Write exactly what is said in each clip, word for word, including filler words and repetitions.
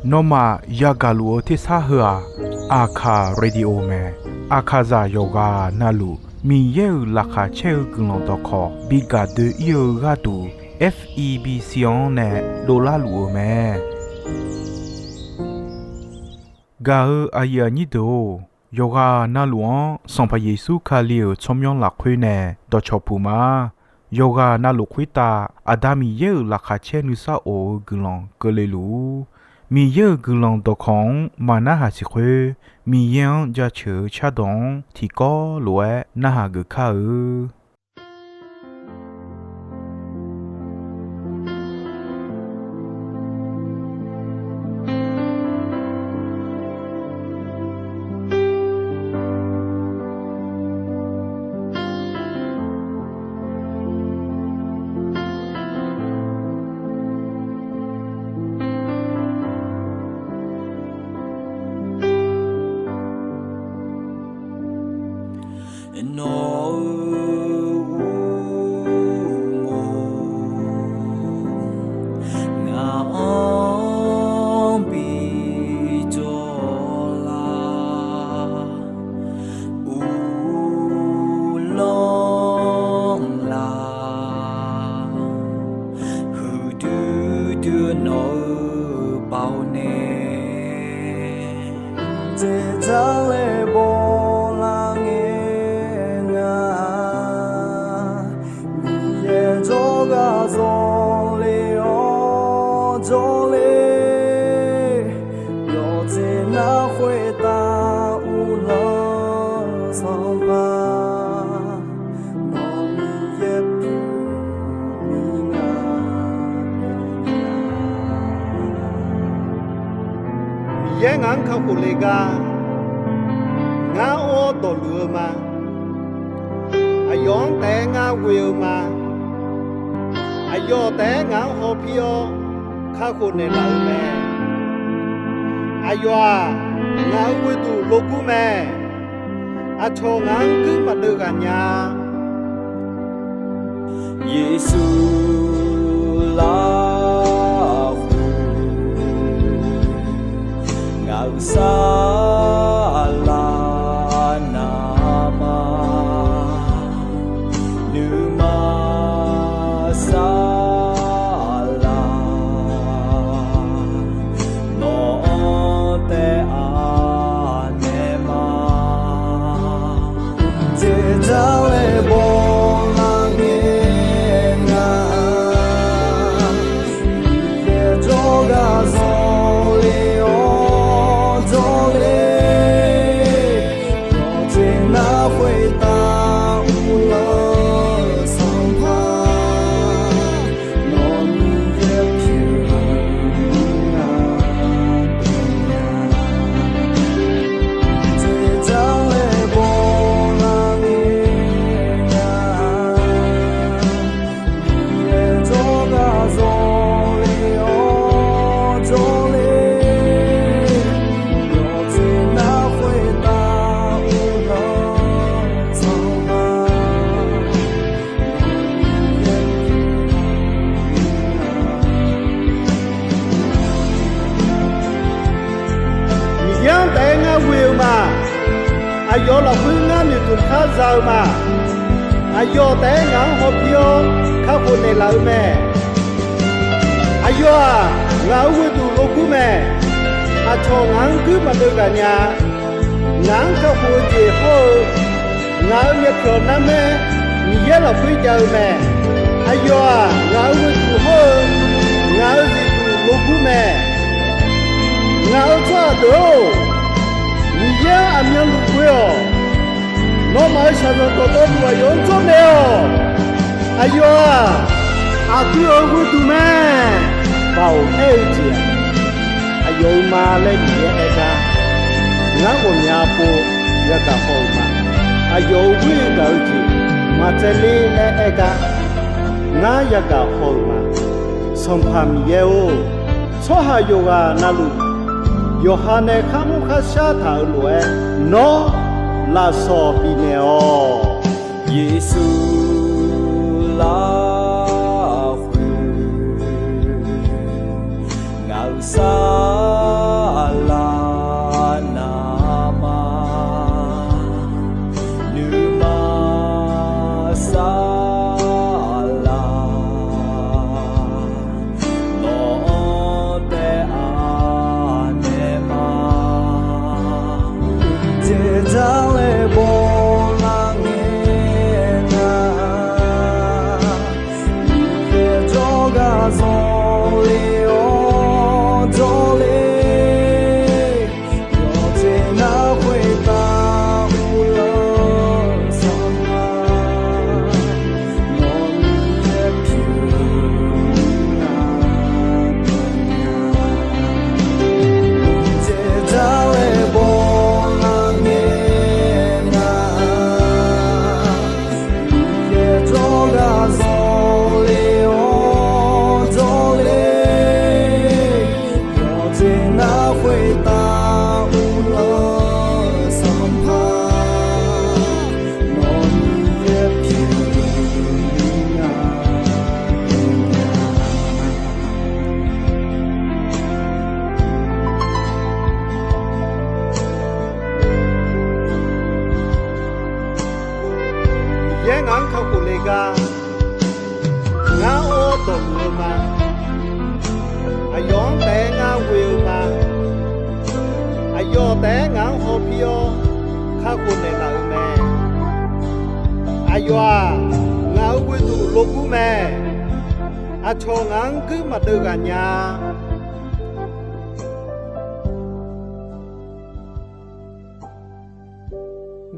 Nawmaf yagaq luf-eu tersar heu-aq, Aqkaq Radio mae. Aqkaqzaq yawqghaq navluf Miqyaer-euq laqkhaq caer-eu guiqlanq dawqkawq bi gaq doe-ir-eu gharduq, F E B C-anr nae dovlar luf-eu mae. Gaq-eu aqyuif aqnyir deuq-or, yawqghaq navluf-anr Sanqpaq Yeqsur Kali-euq tsawrmyanr lafkhoer nae dawqcawq puq ma. Yawqghaq navluf khoertav Aqda Miqyaer-euq laqkhaq caer nuisar of-eu guiqlanq keuvle luf-ur. Miqyaer-euq guiqlanq dawqkawq-anr maqnarhaq siq khoer, Miqyaer-anr jaceuq-eu cardawq-anr tiqkawv lof-aer narhaq geuf kar-eu. Nawq-euq uqmov ngaq-anr bijawr lar, uvlanr lar, huiqdui dui nawq-euq baoq nae, dzaeqdzaq laer bawlar ngae nga. Miqyaer jawrgar zawle-awr jawrle, yawqjeq nar khoertav uvlanr-eu Sanqpaq, nawq Miqyaer pyeuf-eu nga. Miqyaer ngaq-anr kakhof le gar, ngar or-awr dawqluf-eu ma. Aqyawf-anr taef-aer ngar ghoe-eu ma. Aqyawf taef-aer ngaq-anr hawpir-awr kakhof naeqlaf-eu mae. Aqyawf-aq, ngaq-euq ghoeduq logur mae. Aqcawq ngaq-anr guir maqdeuv ghaq nya-a. Yeqsur lafkhoer ngaq-euq saflar navma nuima saflar nawq-anr taef-a naeq ma. Dzaeqdzaq laer bawlar ngae nga. Miqyaer jawrgar zawle-awr jawrle, yawqjeq nar khoertav uvlanr-eu Sanqpaq, nawq Miqyaer pyeuf-eu nga deuq nya. Dzaeqdzaq laer bawlar ngae nga. Miqyaer jawrgar zawle-awr jawrle, yawqjeq nar khoertav uvlanr-eu Sanqpaq, nawq Miqyaer pyeuf-eu nga. Miqyaer-anr taef-aer ngar ghoe-eu ma. Aqyawf lafkhoer ngar noeqtmq khar za-eu ma. Aqyawf taef-aer ngaq-anr hawpir-awr kakhof naeqlaf-eu mae. Aqyawf-aq, ngaq-euq ghoeduq logur mae. Aqcawq ngaq-anr guir maqdeuv ghaq nya-a. Ngaq-anr kakhof-eu jeq hawr-eu, ngaq-euq myavpyawq narmaer Miqyaer lafkhoer jav-eu mae. Aqyawf-aq, ngaq-euq ghoeduq hawr-eu, ngaq-euq zifduq logur mae. Ngaq-euq tsawrhaq deuq-or, Miqyaer-anr aqmyanluf ghoe-awq. Nawmaf-euq shaqzanq dawqtawvluf aqyawf-anr jawrnaeq-awq. Aqyawf-aq, aqdui-euq ghoeduq mae. Baoq aer-eu jeq-aq, aqyawf-euq ma laer Miqyaer aer gar, ngar ghawqmya pov yagaq haw-euq ma. Aqyawf-euq ghoer gaq-eu jeq maqtsaevler laer aer gar, ngar yagaq haw-euq ma. Sanqpaq Miqyaer-or, tsawrhaq yawqghaq navluf, yawqha nae kharmr kharshar taq-euq lof-aer, nawr lafsawq bifnaeq-awq. Yeqsur lafkhoer Saqlaq navmaqnui ma saqlaq, nawq-anr taef-a naeq ma. Jeq jar laer bawlar ngae nga, Miqyaer jawrgar zanqler-awr jawrler, yawqjeq nar khoertav uvlanr sanqpaq, nawq Miqyaer pyeuf-eu nar dawq nya. Jeq jar laer bawlar ngae nga, Miqyaer jawrgar zanqler-awr jawrler, yawqjeq nar khoertav uvlanr-eu sanqpaq, nawq Miqyaer pyeuf-eu nar dawq nya. Miqyaer ngaq-anr kakhof le gar, ngar-awr dawqluf-eu ma. Aqyawf-anr taef-aer ngar ghoe-eu ma. Aqyawf taef-aer ngaq-anr hawpir-awr kakhof naeqlaf-euq mae. Aqyawf-aq, ngaq-euq ghoeduq logur mae. Aqcawq ngaq-anr guir maqdeuv ghaq nya.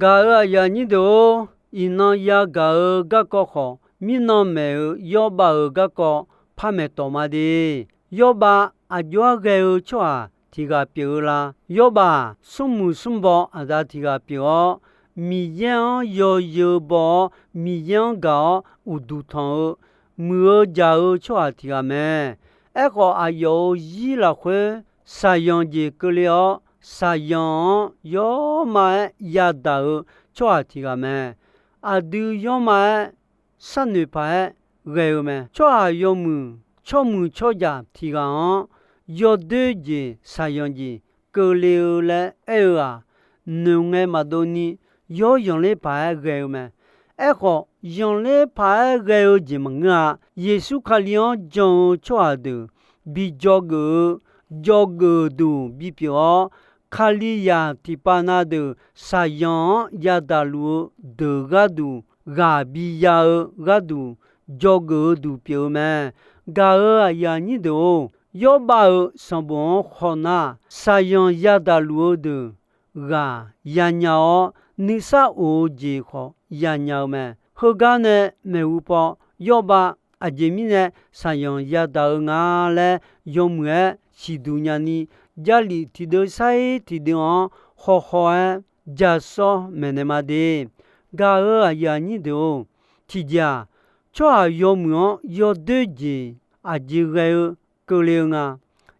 Gaq-euq aqyuif aqnyir deuq-or, iqnan yagaq-eu garkawv khawf, mirnan maeq-euq Yawrbav-euq garkawv par maeqtawq ma de. Yawrbav aqjox-aer ghae-eu tsawrhaq tiq ghaq pyeuf-eu la? Yawrbav-aq, smrmuiq smrbaw aqda tiq ghaq pyeuf-awr, Miqyaer-anr yawzeu baw-awr, Miqyaer-anr gaq-awr uqduq tanq-eu, muiq-eu jaq-eu tsawrhaq tiq ghaq mae. Aerkhawf, aqyawf-euq zir lafkhoer shaqzanq jeq keuvle-awr, shaqzanq-anr yawrma-aer yadaq-eu tsawrhaq tiq ghaq mae. Aqdui yawrma-aer sharnoeq paq-aer ghae-eu mae. Tsawrhaq yawmuiq tsawrmuiq tsawrjaq tiq ghaq-anr yawdoer jeq shaqzanq jeq keuvle-eu laer aer-eu-aq, noeqngae maqdov ni yawr zanqler paq-aer ghae-eu mae. Aerkhawf, zanqler paq-aer ghae-eu jeq maqngeur-a. Yeqsur Kali-anr jan-eu tsawrhaq deuq bi dzawgeuf-eu, dzawgeuf duq bipyeuf-awr, Kalizaq tiqpav na deuq shaqzanq-anr yadaq luf-eu deuq gharduq, ghaq biya-eu gharduq, dzawgeuf-eu duq pyeuf-eu mae. Gaq-euq aqyuif aqnyir deuq-or, Yawrbav-euq sanqbof-anr khawf nar, shaqzanq yadaq luf-eu deuq ghaq yanya-awr, nuisar of-eu jeq khawf yanya-eu mae. Heugar nae maeqhu paw, Yawrbav aqjeq mirnae shaqzanq yadaq-eu nga laer yawmuiq-aer siqduq nyani, Jarlif tiqdeuv sair tiqdeuv-anr hawhaw-aer jasawr maeqnaeq ma de. Gaq-euq aqyuif aqnyir deuq-or, tiqjeq-aq, tsawrhaq yawmuiq-anr yawdoer jeq aqjeq ghae-eu keuvle-eu nga.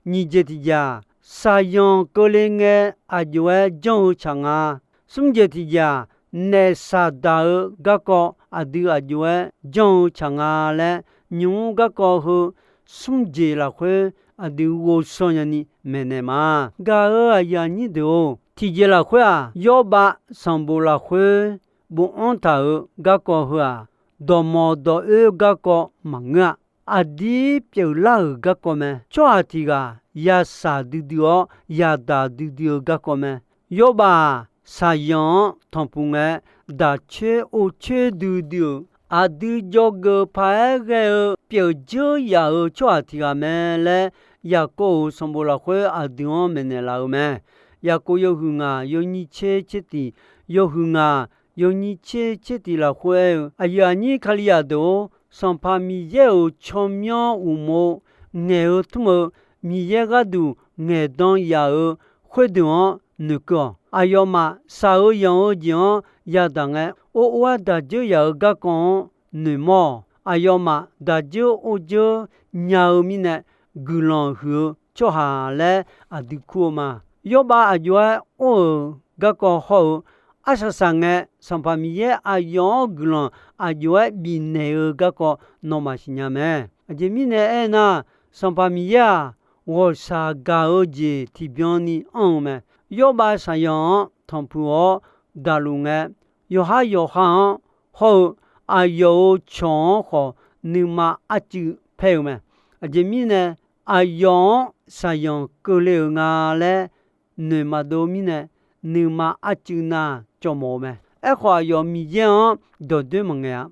Nyiq jeq tiqjeq-aq, shaqzanq keuvle ngae aqjox-aer janr-eu tsaq nga. Smr jeq tiqjeq-aq, naef saqdaq-eu garkawv aqdui aqjox-aer janr-eu tsaq nga laer, nymq-mr garkawv heu smr jeq lafkhoer aqdui ghovshaw nyani maeqnaeq ma. Gaq-euq aqyuif aqnyir deuq-or, tiqjeq lafkhoer-aq, Yawrbav sanqbof lafkhoer bofanr taq-euq garkawv heu-aq, dawqmawq dawq oer garkawv maqngeur-a. Aqdir pyeuflar-euq garkawv mae. Tsawrhaq tiq ghaq yashaq duidui-awr yadaq duidui-eu garkawv mae. Yawrbav-aq, shaqzanq-anr tanqpuq ngae, daq coer or coer duidui-euq aqdui dzawgeuf paq-aer ghae-eu pyeuf dzeur yaf-euq tsawrhaq tiq ghaq mae laer, Yaqkov-euq sanqbof lafkhoer aqdui-anr maeqnaeq laf-eu mae. Yaqkov yawhuiq ngaq yawnyir tser tser tiq, yawhuiq ngaq yawnyir tser tser tiq lafkhoer aer-eu, aqyuif aqnyir Kalizaq deuq-or, Sanqpaq Miqyaer-euq tsawrmyanr uqmov ngaeq-eu tmr-eu Miqyaer gharduq ngaeqdan yaf-euq khoerdeuq-anr noeqkeuv-awq. Aqyawfmaf shaq-eu yanq-eu jeq-anr yadaq ngae, or or-aer daq dzeur yaf-euq garkawv-anr noeqmawr-awq. Aqyawfmaf daq dzeur or dzeur nya-eu mirnae guiqlanq huiq-eu tsawrhaq laer aqdui kur-eu ma. Yawrbav aqjox-aer or-euq garkawv hawr-eu, arsaq saq ngae, Sanqpaq Miqyaer aqyawf-anr guiqlanq aqjox-aer bifnaeq-eu garkawv nawmaf siqnya mae. Aqjeq mirnae aernar, Sanqpaq Miqyaer-aq, ghawqshaq gaq-eu jeq tiqbyan ni anr-eu mae. Yawrbav shaqyanq-anr tanqpuq-awr daqluf ngae, yawqhar yawqha-anr hawr-eu aqyawf-euq cawq-anr khawf nuima arcuiv paer-eu mae. Aqjeq mirnae, aqyawf-anr shaqyanq keuvle-euq nga laer noeq maqdov mirnae, nuima arcuiv nav cawv mawf-eu mae. Aerkhawf, aqyawf Miqyaer-anr dawqdoer maqngaeq-a.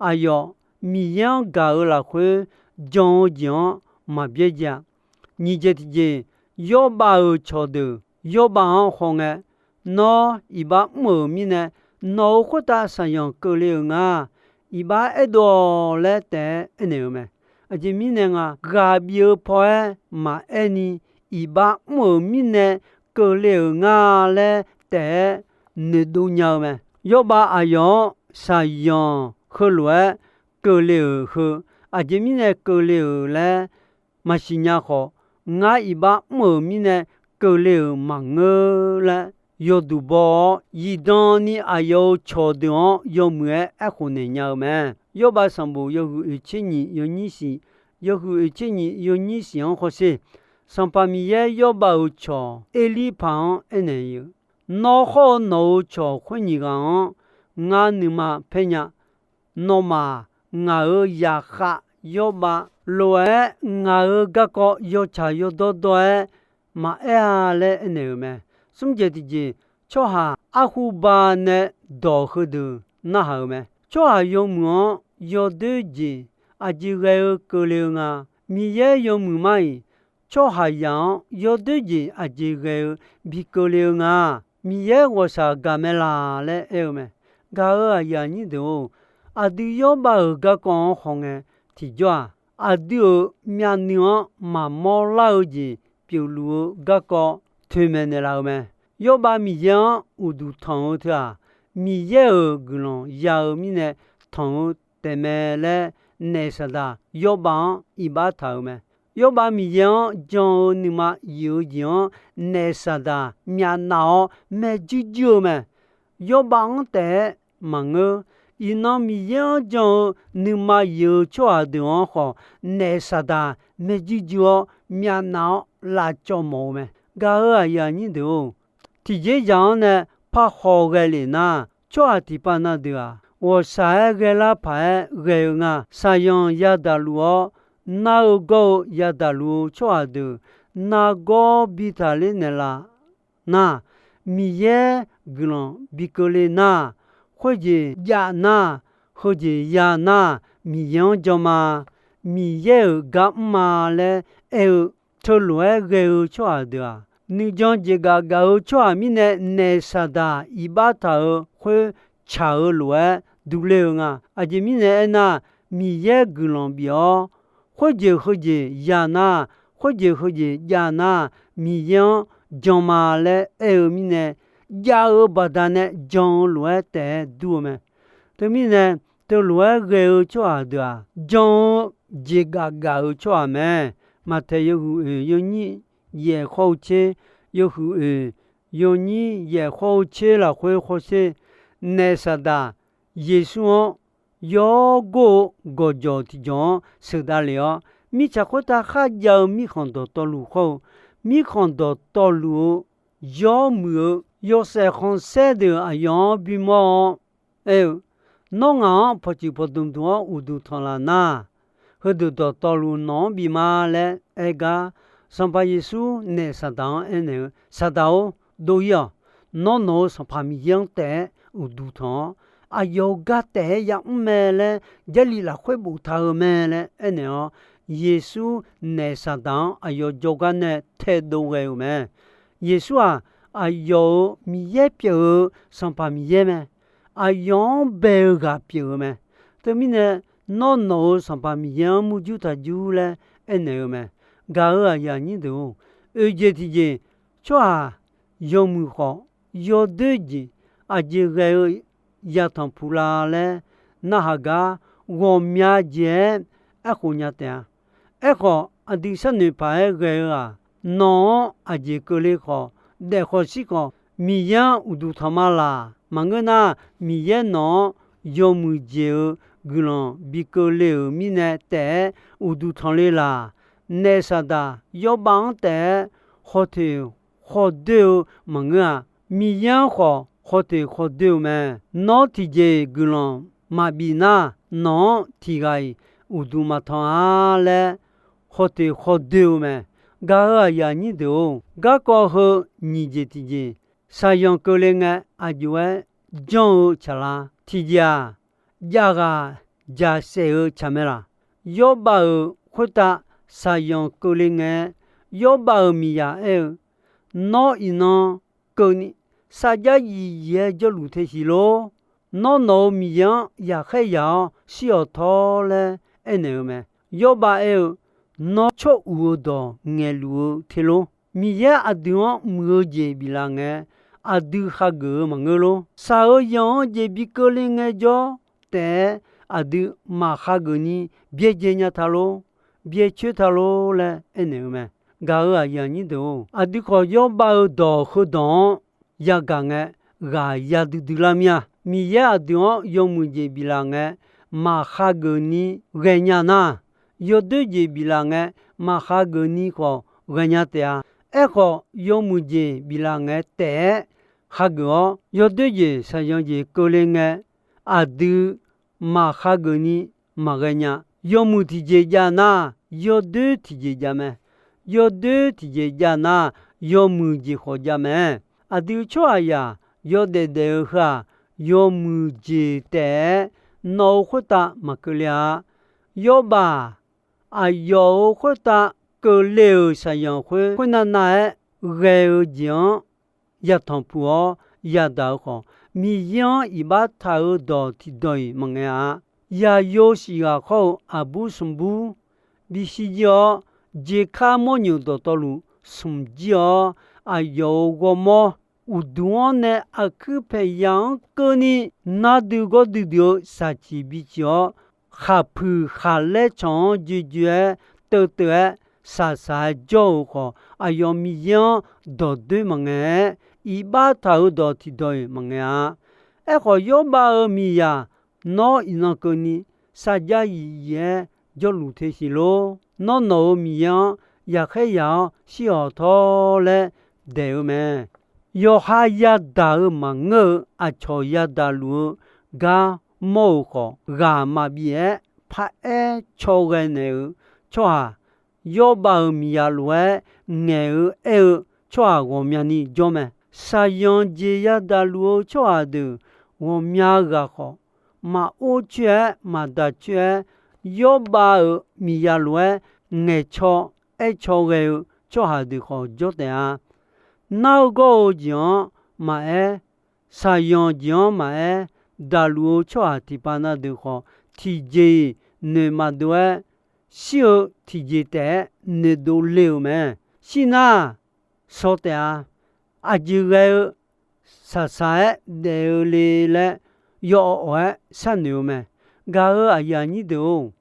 Aqyawf Miqyaer-anr gaq-eu lafkhoer jan-eu jeq-anr maq byaerdzae-a. Nyiq jeq tiqjeq, Yawrbav-euq cawqdeuq Yawrbav-anr hawngae, Nawr iqbax mr-euq mirnae, nawq-euq khoertav shaqyanq keuvle-euq nga. Iqbax aerdov-awq laer taef-aer aernaeq-eu mae. Aqjeq mirnae nga, ghaq bif-eu paw-aer maqaer ni, iqbax mr-euq mirnae keuvle-euq nga laer taef-aer noeqdov nya-eu mae. Yawrbav aqyawf-anr shaqyanq heulof-aer keuvle-euq heu, aqjeq mirnae keuvle-euq laer maqsiq nya khawf, ngar iqbax mr-euq mirnae keuvle-euq maqngeur laer yawduq baw-awr, zifdan ni aqyawf-euq cawqdeuq-anr yawmuiq-aer aerkhof naeq nya-eu mae. Yawrbav sanqbof yawhuiq oeq tser nyiq yawnyir shiq, yawhuiq oeq tser nyiq yawnyir shiq-anr hawsher. Sanqpaq Miqyaer Yawrbav-euq cawq Erlirpaq-anr aernaeq-eu, Nawr hawr-eu nawq-euq cawq khoer nyiq ghaq-anr ngar nuima paer nya. Nawmaf ngaq-euq zaqkhav Yawrbav lof-aer, ngaq-euq garkawv yawtsaq yawdawr dawr-aer maqaer-a laer aernaeq-euq mae. Smr jeq tiqjeq, tsawrhaq arhuba nae dawq heudeuq narhaq-euq mae. Tsawrhaq yawmuiq-anr yawdoer jeq aqjeq ghae-eu keuvle-eu nga. Miqyaer yawmuiq mar-iq, tsawrhaqzaq-anr yawdoer jeq aqjeq ghae-eu bi keuvle-eu nga. Miqyaer ghawqshaq gaq mae laq laer aer-eu mae. Gaq-euq aqyuif aqnyir deuq-or, aqdui Yawrbav-euq garkawv-anr hawngae tiqjawr-aq, aqdui-euq myavnuiv-anr maqmawr lar-eu jeq pyeufluf-eu garkawv toeqmaeq naeqlaf-eu mae. Yawrbav Miqyaer-anr uqduq tanq-eu teu-aq, Miqyaer-euq guiqlanq ya-eu mirnae tanq-eu taefmae laer, naef Saqdaq Yawrbav-anr iqbax taq-euq mae. Yawrbav Miqyaer-anr jan-eu nuima yif-eu jeq-anr naef Saqdaq myavnav-awr maerjuir juir-eu mae. Yawrbav-anr taef-aer maqngeur. Iqnan Miqyaer-anr jan-eu nuima yif-eu tsawrhaq deuq-anr khawf, naef Saqdaq maerjuir juir-awr myavnav-awr lavcawv mawf-eu mae. Gaq-euq aqyuif aqnyir deuq-or, tiqjeq zaq-anr nae parhaw ghae lef nar, tsawrhaq tiqpav na deuq-aq, ghawqshaq-aer ghae lar paq-aer ghae-eu nga. Shaqzanq yadaq luf-awr, nar-eu gawr-eu yadaq luf-eu tsawrhaq deuq nargawr bi taqler naeqlaf nar, Miqyaer guiqlanq bi keuvle nar, khoerjeq jav nar, heujeq ya nar, Miqyaer-anr jan ma, Miqyaer-euq gar mr ma laer aer-eu, teulof-aer ghae-eu tsawrhaq deuq-aq, nuijan jeqgaf gaf-eu tsawrhaq mirnae naef Saqdaq iqbax taq-euq khoer tsaq-eu lof-aer durler-eu nga. Aqjeq mirnae aernar, Miqyaer guiqlanq bif-awr, khoerjeq heujeq ya nar, khoerjeq heujeq jav nar, Miqyaer-anr jan ma laer aer-eu mirnae, jav-eu baqdanae jan-eu lof-aer taef-aer dur-eu mae. Teumirnae, teulof-aer ghae-eu tsawrhaq deuq-aq, jan-eu jeqgaf gaf-eu tsawrhaq mae. Maqtaeq yawhuiq oeq yawnyir yaef khawr-eu tser, yawhuiq oeq yawnyir yaef khawr-eu tser lafkhoer hawsher, naef Saqdaq Yeqsur-anr yawr gor-eu gawqjawq tiqjawq-anr sheuqdav lef-awr, mirtsaq khoertav kharjav-eu mirkhanq dawqtawvluf khawr-eu, mirkhanq dawqtawvluf-eu yawmuiq-eu yawshaef khanqsaer deuq aqyawf-anr bimawr-awr aer-eu, Nawr ngaq-anr pawqtsuif pawqdmq dmq-awr uqduq tanq laf nar, heudeuq dawqtawvluf nawq-anr bif ma laer aer gar, Sanqpaq Yeqsur naef Saqdaq-anr aernaeq-eu, Saqdaq-or, dov-ir-awq. Nawr nawq-euq Sanqpaq Miqyaer-anr taef-aer uqduq tanq-awr, aqyawf-euq gar taef-aer yamr mae laer Jarlif lafkhoer boftaq-eu mae laer aernaeq-awr, Yeqsur naef Saqdaq-anr aqyawf jawrgar nae taedov ghae-euq mae. Yeqsur-aq, aqyawf-euq Miqyaer pyeuf-eu Sanqpaq Miqyaer mae. Aqyawf-anr bae-eu ghaq pyeuf-eu mae. Teumirnae, Nawr nawq-euq Sanqpaq Miqyaer-anr murjur taq jur laer aernaeq-eu mae. Gaq-euq aqyuif aqnyir deuq-or, oeq jeq tiqjeq, tsawrhaq yawmuiq khawf, yawdoer jeq aqjeq ghae-eu yatanq puq la laer narhaq gar, ghawqmya jeq-aer aerkhof nya taef-a. Aerkhawf, aqdui sharnoeq paq-aer ghae-eu-aq, nawq-anr aqjeq keuvle khawf, daef khawf shir khawf, Miqyaer-anr uqduq tanq ma laq. Maqngeur nar, Miqyaer nawq-anr yawmuiq jeq-eu guiqlanq bi keuvle-euq mirnae taef-aer uqduq tanq le laq. naef Saqdaq Yawrbav-anr taef-aer khawteq khawdoer-eu maqngeur-a. Miqyaer-anr khawf khawteq khawdoer-eu mae. Nawr tiqjeq guiqlanq maqbif nar, nawq-anr tiq ghaq-iq uqduq maqtanq-a laer khawteq khawdoer-eu mae. Gaq-euq aqyuif aqnyir deuq-or, garkawv heu nyiq jeq tiqjeq, saqyanq keuvle ngae aqjox-aer janr-eu tsaqlar. Tiqjeq-aq, jav ghaq jaqsaef-eu tsaq mae laq. Yawrbav-euq khoertav saqyanq keuvle ngae-aer, Yawrbav-euq miqyaq aer-eu, Nawr iqnan keuvni, sarjax yif yif-aer jawrluf te siq lor. Nawr nawq-euq Miqyaer-anr yaqkhaer yaq-awr shir-awq tawr laer aernaeq-eu mae. Yawrbav aer-eu, Nawr tsawruq-eu dawq ngaeqluf-eu te lor. Miqyaer aqdui-anr muiq-eu jeq biflaf ngae, aqdui hageuf-eu maqngeur lor. Shaq-eu yanq-eu jeq bi keuvle ngaejawr taef-aer aqdui maqhageuf ni byaerdzae nya ta lor, byaercoer ta lor laer aernaeq-eu mae. Gaq-euq aqyuif aqnyir deuq-or, aqdui khawf Yawrbav-euq dawq heudawq-anr yagaq ngae, ghaq ya duidui lar mir-a. Miqyaer aqdui-anr yawmuiq jeq biflaf ngae, maqhageuf ni ghaenya nar, yawdoer jeq biflaf ngae, maqhageuf ni khawf ghaenya taef-a. Aerkhawf, yawmuiq jeq biflaf ngae taef-aer hageuf-awr, yawdoer jeq saqyanq jeq keuvle ngae, aqdui maqhageuf ni maqghae nya. Yawmuiq tiqjeq jav nar, yawdoer tiqjeq jav mae. Yawdoer tiqjeq jav nar, yawmuiq jeq khawf jav mae. Aqdui tsawrhaqzaq yawdaef daef-eu heu-aq, yawmuiq jeq taef-aer nawq-euq khoertav maqkeuvle-a. Yawrbav aqyawf-euq khoertav keuvle-euq saqyanq khoer, khoernav nav-aer ghae-eu jeq-anr yatanq puq-awr yadaq-eu khawf, Miqyaer-anr iqbax taq-eu dawq tiqdawq-iq maqngae-a. Yaqyo shif ghaq khawr-eu aqbur smqbur bishir jir-awr, jeqkar mawrnyoeq dawqtawvluf smq jir-awr, aqyawf-euq ghawrmawr uqduq-anr nae aqkuir paeqya-anr keuvni, nar duigawr duidui-eu shaqciq biciq-awr, khaqpuiq khaqlaer canq-anr joejoe-aer teuvteuv-aer shaqshaq-aer jawr-euq khawf, aqyawf Miqyaer-anr dawqdoer maqngae-aer, iqbax taq-euq dawq tiqdawq-iq maqngae-a. Aerkhawf, Yawrbav-euq miqyaq nawr iqnan keuvni, sarjax yif yif-aer jawrluf te siq lor. Nawr nawq-euq Miqyaer-anr yaqkhaer yaq-awr shir-awq tawr laer daeq-eu mae. Yawqha yadaq-eu maqngeur-eu aqcawq yadaq luf-eu gar mawr-euq khawf, ghaq maqbif-aer paraer caw ghae naeq-eu tsawrhaq, Yawrbav-euq miqyaq lof-aer ngaeq-eu aer-eu tsawrhaq ghawqmyani jawr mae. Shaqzanq jeq yadaq luf-eu tsawrhaq deuq ghawqmya ghaq khawf, maqor coer-aer maqdaq coer-aer, Yawrbav-euq miqyaq lof-aer ngaeqcaw aercaw ghae-eu tsawrhaq deuq khawf jawr taef-a. Nar-eu gawr-eu jeq-anr maqaer, shaqzanq jeq-anr maqaer, daqluf-eu tsawrhaq tiqpav na deuq khawf, tiqjeq-iq noeq maqdov-aer, shir-eu tiqjeq taef-aer noeqdov le-euq mae. Shir nar, shaw taef-a. Aqjeq ghae-eu shaqshaq-aer daef-eu le laer yawawq awq-aer sharnoeq-eu mae. Gaq-euq aqyuif aqnyir deuq-or,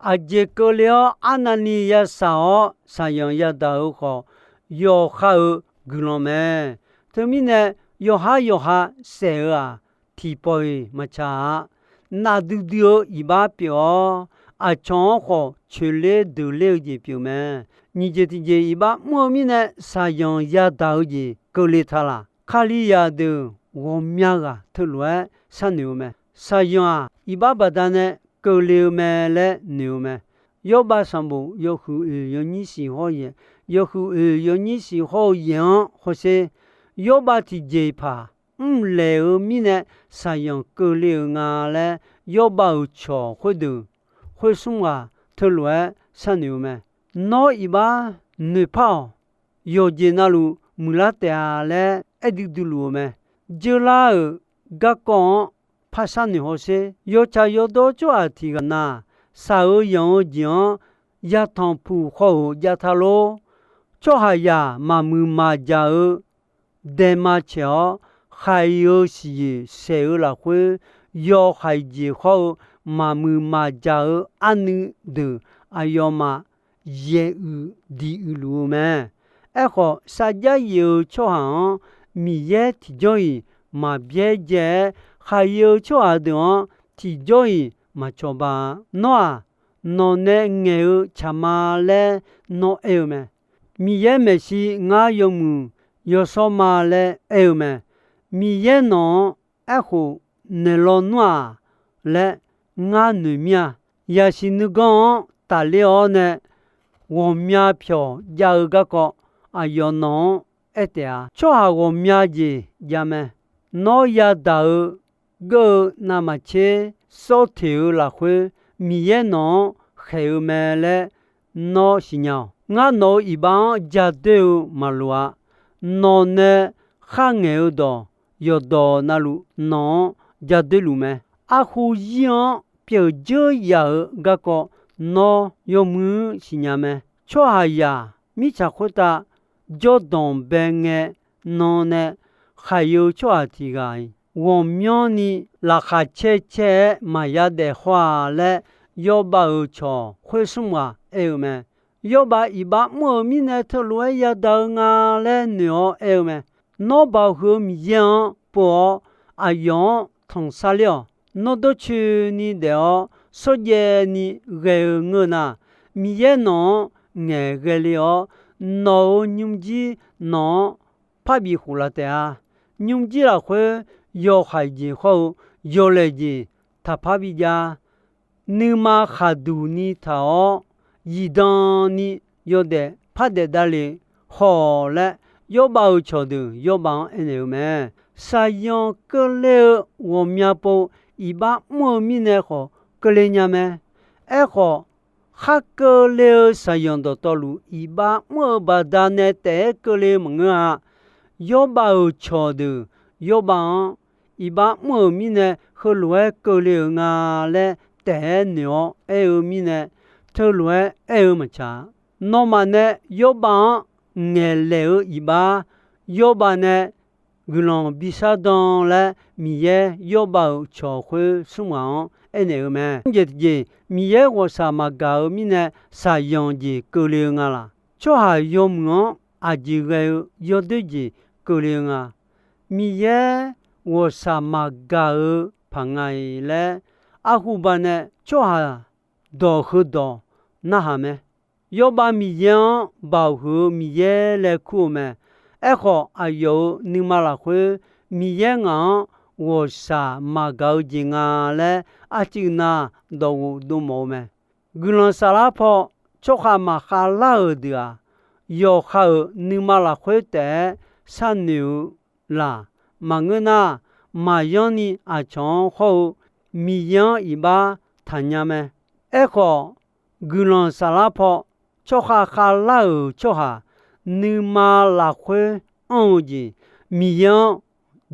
aqjeq keuvle-awr arnavni yashaq-awr shaqzanq yadaq-eu khawf, yawqha-euq guiqlanq mae. Teumirnae, yawqhar yawqha saef-eu-aq, tiqpawf-iq maqtsaq-a. Nafdui dui-eu iqbax pyeuf-awr, aqcawq-anr khawf coeqler deuqler-eu jeq pyeuf mae. Nyiq jeq tiqjeq iqbax mr-eu mirnae, shaqzanq yadaq-eu jeq keuvle ta laq. Kalizaq deuq ghawqmya ghaq teulof-aer sharnoeq-eu mae. Shaqzanq-aq, iqbax baqdanae keuvle-eu mae laer noeq-eu mae. Yawrbav sanqbof yawhuiq oeq yawnyir siq hawr-eu yaeq, yawhuiq oeq yawnyir siq hawr-eu yaeq-anr hawsher. Yawrbav tiqjeq paq mrlaeq-eu mirnae shaqzanq keuvle-euq nga laer, Yawrbav-euq cawq khoerdeuq khoer smr ghaq teulof-aer sharnoeq-eu mae. Nawr iqbax noeqpar-awq. Yawqjeq navluf muiqlar taef-a laer aer duidui luf-eu mae. Jeurlar-euq garkawv-anr par sharnoeq hawsher. Yawtsaq yawdawr tsawrhaq tiq ghaq na, shaq-eu yanq-eu jeq-anr yatanq puq khawf-euq jav ta lor. Tsawrhaqzaq maqmuiq maqjaq-eu daema caeq-awr, khaiq-eu siqyoeq saeq-eu lafkhoer, yawhaiq jeq hawr-eu maqmuiq maqjaq-eu arnuiv deuq aqyawfmaf yaeq uiq diq uiq luf-eu mae. Aerkhawf, sarjax yif-eu tsawrhaq-anr Miqyaer tiqjawr-iq maqbyaerdzae-aer, khaiq-eu tsawrhaq deuq-anr tiqjawr-iq maqcawba-a. Nawr-aq, nawq nae ngaeq-eu tsaq ma laer nawr aer-eu mae. Miqyaer maeqshi ngar yawmuiq yawshawr ma laer aer-eu mae. Miqyaer nawq-anr aerkhof naeqlaw nmr-aq laer ngar noeq mir-a. Yaqsiq nuiganr-anr tafler-awr nae ghawqmya pyawq jav-eu garkawv aqyawf nawq-anr aer taef-a. Tsawrhaq ghawqmya jeq jav mae. Nawr yadaq-eu geur-eu navmaqtser sawr teq-eu lafkhoer, Miqyaer nawq-anr khaeq-eu mae laer nawr siqnya-awq. Ngar nawq-euq iqbax-anr ja doer-eu maqloq-a. Nawq nae kharngaeq-eu dawq yawqdawq navluf nawq-anr ja doer luf mae. Arhu zir-anr pyeuf dzeur yaf-eu garkawv nawr yawmuiq-anr siqnya mae. Tsawrhaqzaq mirtsaq khoertav jawrdanq bae ngae nan nae khaqyeu tsawrhaq tiq ghaq-iq ghawqmyanrni laqkhaq caer caer-aer maqya daef haw-a laer, Yawrbav-euq cawq khoer smr ghaq aer-eu mae. Yawrbav iqbax mr-euq mirnae teulof-aer yadaq-eu nga laer noeq-awr aer-eu mae. Nawr Baoq huiq-eu Miqyaer-anr pov-awr, aqyawf-anr tanqsar ler-awq. Nawr dawrcoeni daef-awr, shawrjaev ni ghae-eu ngeur nar, Miqyaer nawq-anr ngaeqghae le-awr, nawq-euq nymrjir nawq-anr parbi khoflaf taef-a. Nymrjir lafkhoer yawhaiq jeq hawr-eu yawlaeq jeq taqpar bijav-a. Nuima khaqduq ni taq-awr, zifdan ni yawdaef par daef davle haw-awq laer, Yawrbav-euq cawqdeuq Yawrbav-anr aernaeq-eu mae. Shaqzanq keuvle-eu ghawqmya pov iqbax mr-eu mirnae khawf keuvle nya mae. Aerkhawf, khar keuvle-eu shaqzanq dawqtawvluf iqbax mr-eu baqda nae taef-aer keuvle maqngeur-a. Yawrbav-euq cawqdeuq Yawrbav-anr iqbax mr-euq mirnae heulof-aer keuvle-euq nga laer taef-aer noeq-awr aer-eu mirnae, teulof-aer aer-eu maqtsaq. Nawmaf nae Yawrbav-anr ngaeqlaeq-eu iqbax, Yawrbav nae guiqlanq bishar dan laer Miqyaer Yawrbav-euq cawq khoer smr ghaq-anr aernaeq-eu mae. Jeq tiqjeq, Miqyaer ghawqshaq maqgaq-eu mirnae shaqzanq jeq keuvle-eu nga laq? Tsawrhaq yawmuiq-anr aqjeq ghae-eu yawdoer jeq keuvle-eu nga? Miqyaer ghawqshaq maqgaq-eu paq nga-iq laer arhuba nae tsawrhaq dawq heudawq narhaq mae. Yawrbav Miqyaer-anr Baoq huiq-eu Miqyaer laer kur-eu mae. Aerkhawf, aqyawf-euq nuima lafkhoer Miqyaer ngaq-anr ghawqshaq maqgaq-eu jeq nga laer arcuiv na dawqghof dov mawf-eu mae. Guiqlanq saflar paw tsawrkhav maqkhav lar-euq deuq-aq, yawqha-euq nuima lafkhoer taef-aer sharnoeq-eu laq. Maqngeur nar, maqyanr ni aqcawq-anr hawr-eu Miqyaer-anr iqbax taqnya mae. Aerkhawf, guiqlanq saflar paw tsawrkhav khavlar-euq tsawrhaq nuima lafkhoer anr-eu jeq, Miqyaer-anr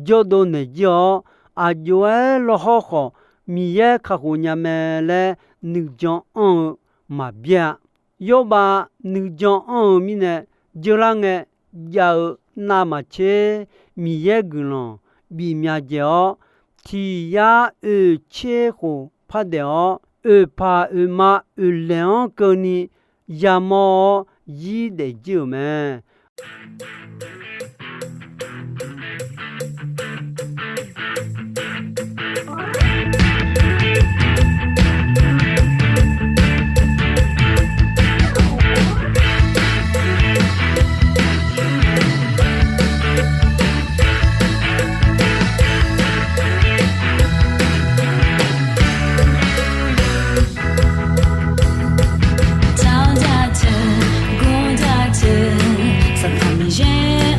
jawrdov naeqjir-awr, aqjox-aer lawhawr khawf Miqyaer kakhof nya mae laer nuijan anr-eu maqbyaer-a. Yawrbav nuijan anr-eu mirnae, jeurlar ngae jav-eu navmaqtser Miqyaer guiqlanq bif myavdzaeq-awr, tiq yar oeq tser khof par daef-awr, oeqpaq oeqma oeqlaeq-anr keuvni yamawr-awr zir daefjir-euq mae. Tawq jateuq, gor jateuq, saqpaq miqyaer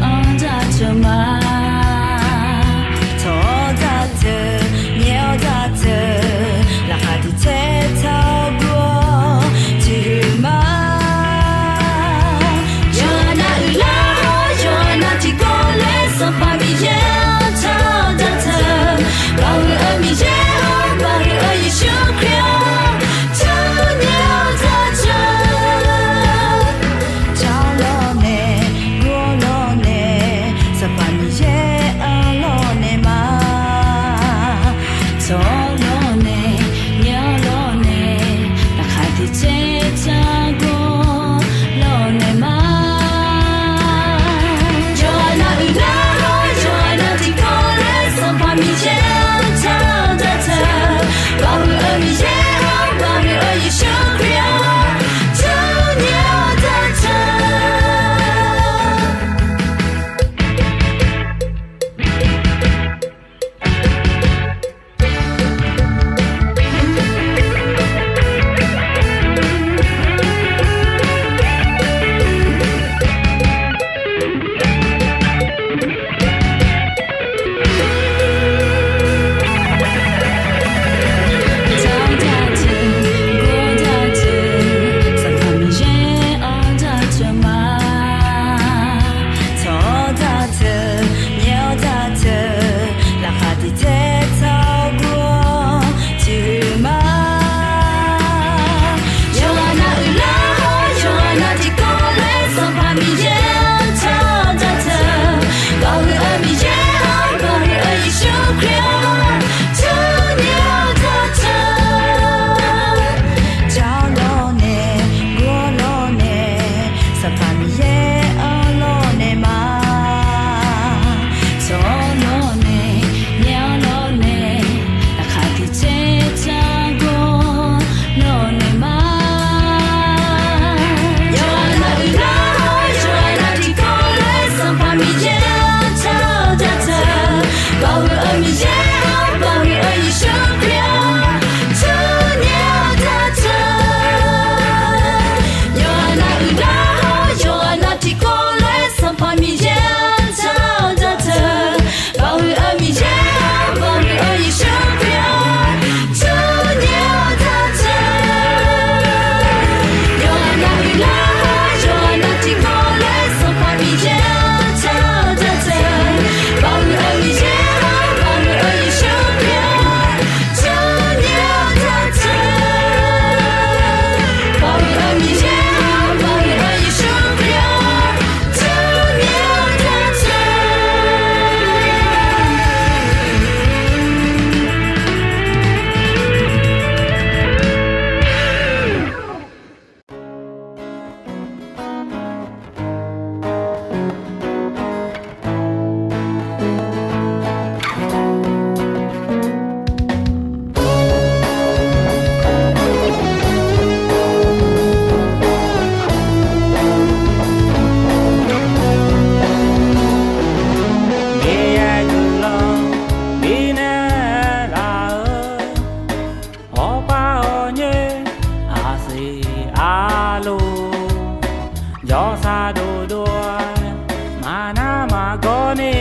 Yawshaq dovdov-aer maqnar maqgawr ni,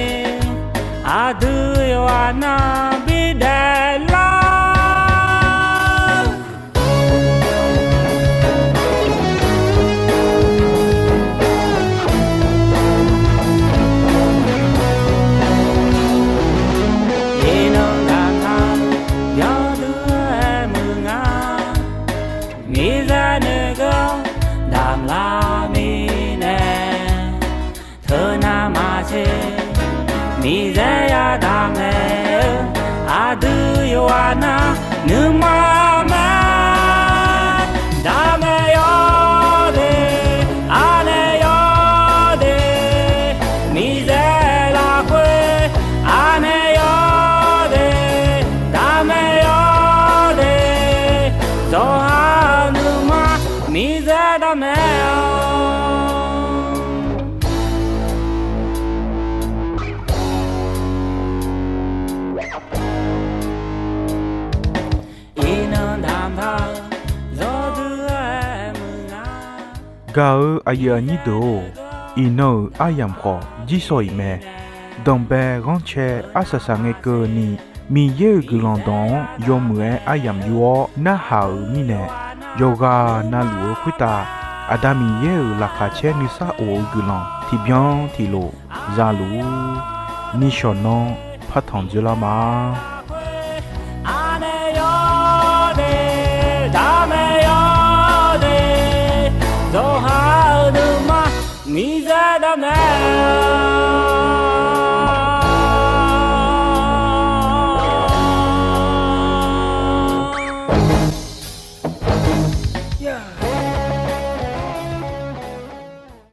aqdui yawqghaq nar bidaef lar. Iqnan damq taq yawdui-aer muiq nga, miqzaq noeqgeur damqlar mirnae, teunav maqtser miqzaq yadaq mae-eu, aqdui yawqghaq nar nuima mae. Daqmaeq yawde, aqnaeq yawde, miqzaq lafkhoer aqnaeq yawde, daqmaeq yawde, zawqha-eu nuima miqzaq daqmaeq-awq. Iqnan damq taq yawdui-aer muiq nga. Gaq-eu aqyuif aqnyir deuq-or, iqnan-euq aryamq khawf jirsawq iq mae. Danqbae ghanrcae arsaq saqngae keuvni, Miqyaer-euq guiqlanq dawq-anr yawmuiq-aer aryamq yur-awr narhaq-euq mirnae, yawqghaq navluf-eu khoertav Aqda Miqyaer-euq laqkhaq caer nuisar of-eu guiqlanq tiqbyan tiqlof zaluf-ur. Nishawq nanr partanq dzoerlar ma.